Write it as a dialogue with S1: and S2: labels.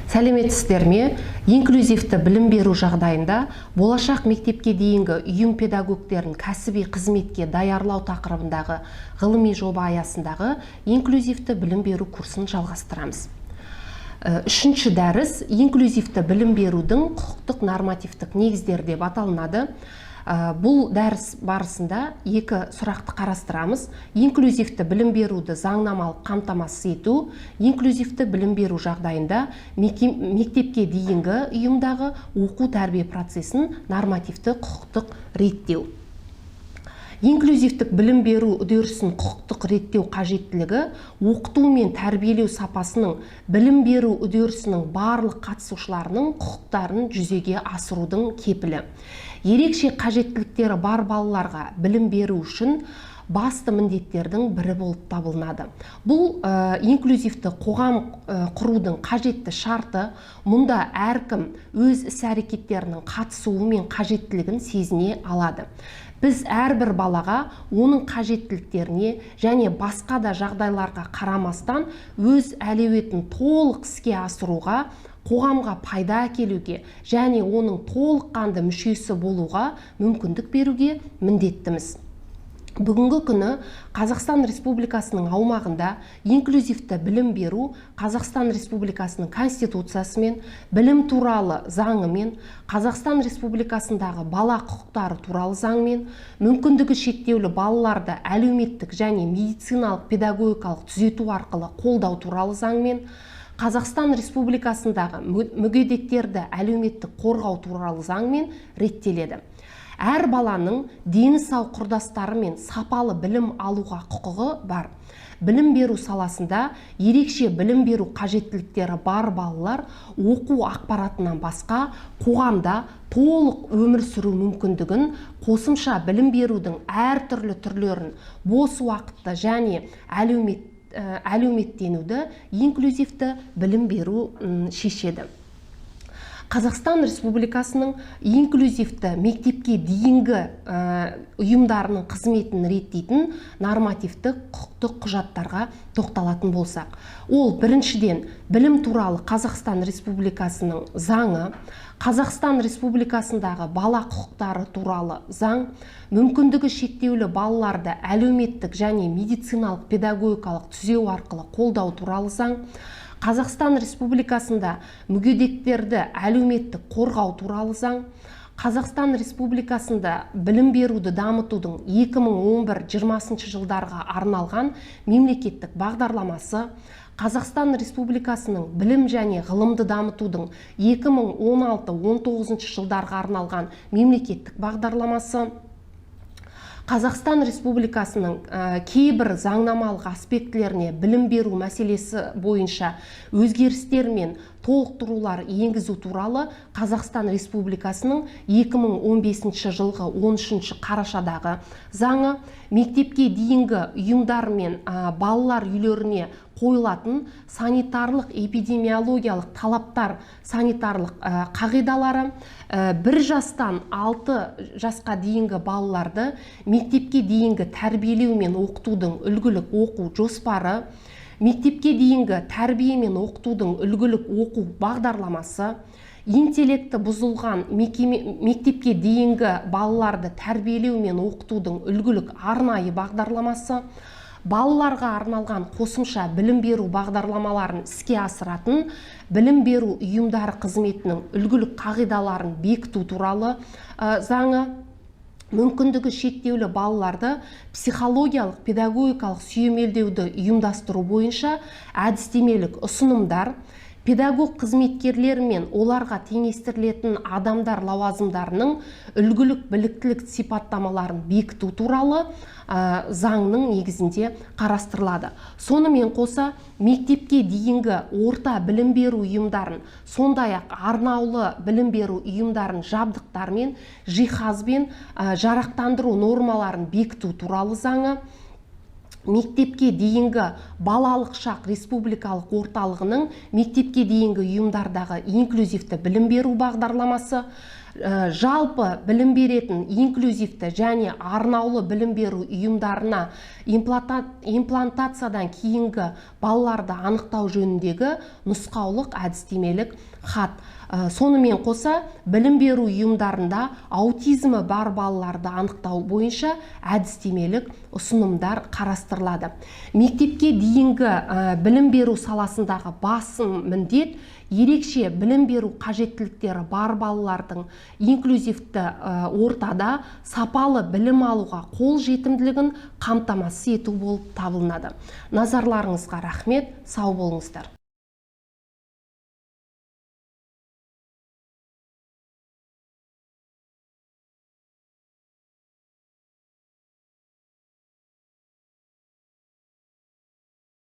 S1: Сәлеметсіздер ме? Инклюзивті білім беру жағдайында болашақ мектепке дейінгі ұйым педагогтерін кәсіби қызметке даярлау тақырыбындағы ғылыми жоба аясындағы инклюзивті білім беру курсын жалғастырамыз. Үшінші дәріс инклюзивті білім берудің құқықтық нормативтік негіздері деп аталынады. Бұл дәріс барысында екі сұрақты қарастырамыз: инклюзивті білім беруді заңнамалық қамтамасыз ету, инклюзивті білім беру жағдайында мектепке дейінгі ұйымдағы оқу тәрбие процесін нормативті құқықтық реттеу. Инклюзивтік білім беру үдерісін құқықтық реттеу қажеттілігі оқыту мен тәрбиелеу сапасының, білім беру үдерісінің барлық қатысушыларының құқықтарын жүзеге асырудың кепілі. Ерекше қажеттіліктері бар балаларға білім беру үшін басты міндеттердің бірі болып табылынады. Бұл инклюзивті қоғам құрудың қажетті шарты. Мұнда әркім өз іс-әрекеттерінің қатысуы мен қажеттілігін сезіне алады. Біз әрбір балаға оның қажеттіліктеріне және басқа да жағдайларға қарамастан өз әлеуетін толық іске асыруға, қоғамға пайда әкелуге және оның толыққанды мүшесі болуға мүмкіндік беруге міндеттіміз. Бүгінгі күні Қазақстан Республикасының аумағында инклюзивті білім беру Қазақстан Республикасының Конституциясымен, білім туралы заңымен, Қазақстан Республикасындағы бала құқықтары туралы заңмен, мүмкіндігі шектеулі балаларды әлеуметтік және медициналық педагогикалық түзету арқылы қолдау туралы заңмен, Қазақстан Республикасындағы мүгедектерді әлеуметтік қорғау туралы заңмен реттеледі. Әр баланың дені сау құрдастарымен сапалы білім алуға құқығы бар. Білім беру саласында ерекше білім беру қажеттіліктері бар балалар оқу ақпаратынан басқа қоғамда толық өмір сүру мүмкіндігін, қосымша білім берудің әртүрлі түрлерін, бос уақытты және әлеуметтенуді инклюзивті білім беру шешеді. Қазақстан Республикасының инклюзивті мектепке дейінгі ұйымдарының қызметін реттейтін нормативтік құқықтық құжаттарға тоқталатын болсақ, ол біріншіден, білім туралы Қазақстан Республикасының заңы, Қазақстан Республикасындағы бала құқықтары туралы заң, мүмкіндігі шектеулі балаларды әлеуметтік және медициналық педагогикалық түзеу арқылы қолдау туралы заң, Қазақстан Республикасында мүгедектерді әлеуметтік қорғау туралы заң, Қазақстан Республикасында білім беруді дамытудың 2011-20 жылдарға арналған мемлекеттік бағдарламасы, Қазақстан Республикасының білім және ғылымды дамытудың 2016-19 жылдарға арналған мемлекеттік бағдарламасы, Қазақстан Республикасының кейбір заңнамалық аспектілеріне білім беру мәселесі бойынша өзгерістер мен толықтырулар енгізу туралы Қазақстан Республикасының 2015 жылғы 13 қарашадағы заңы, мектепке дейінгі ұйымдар мен балалар үйлеріне қойылатын санитарлық эпидемиологиялық талаптар, санитарлық қағидалары, 1 жастан 6 жасқа дейінгі балаларды мектепке дейінгі тәрбиелеу мен оқытудың үлгілік оқу жоспары, мектепке дейінгі тәрбие мен оқытудың үлгілік оқу бағдарламасы, интеллекті бұзылған мектепке дейінгі балаларды тәрбиелеу мен оқытудың үлгілік арнайы бағдарламасы, балаларға арналған қосымша білім беру бағдарламаларын іске асыратын білім беру ұйымдары қызметінің үлгілік қағидаларын бекіту туралы заңы, мүмкіндігі шектеулі балаларды психологиялық педагогикалық сүйемелдеуді ұйымдастыру бойынша әдістемелік ұсынымдар, педагог қызметкерлер мен оларға теңестірілетін адамдар лауазымдарының үлгілік біліктілік сипаттамаларын бекіту туралы заңның негізінде қарастырылады. Сонымен қоса, мектепке дейінгі орта білім беру ұйымдарын, сондай-ақ арнаулы білім беру ұйымдарын жабдықтармен, жиһазбен жарақтандыру нормаларын бекіту туралы заңы, мектепке дейінгі балалық шақ республикалық орталығының мектепке дейінгі ұйымдардағы инклюзивті білім беру бағдарламасы, Жалпы білім беретін инклюзивті және арнаулы білім беру ұйымдарына имплантациядан кейінгі балаларды анықтау жөніндегі нұсқаулық әдістемелік хат. Сонымен қоса, білім беру ұйымдарында аутизмі бар балаларды анықтау бойынша әдістемелік ұсынымдар қарастырылады. Мектепке дейінгі білім беру саласындағы басым міндет – ерекше білім беру қажеттіліктері бар балалардың инклюзивті ортада сапалы білім алуға қол жетімділігін қамтамасыз ету болып табылынады. Назарларыңызға рахмет, сау болыңыздар.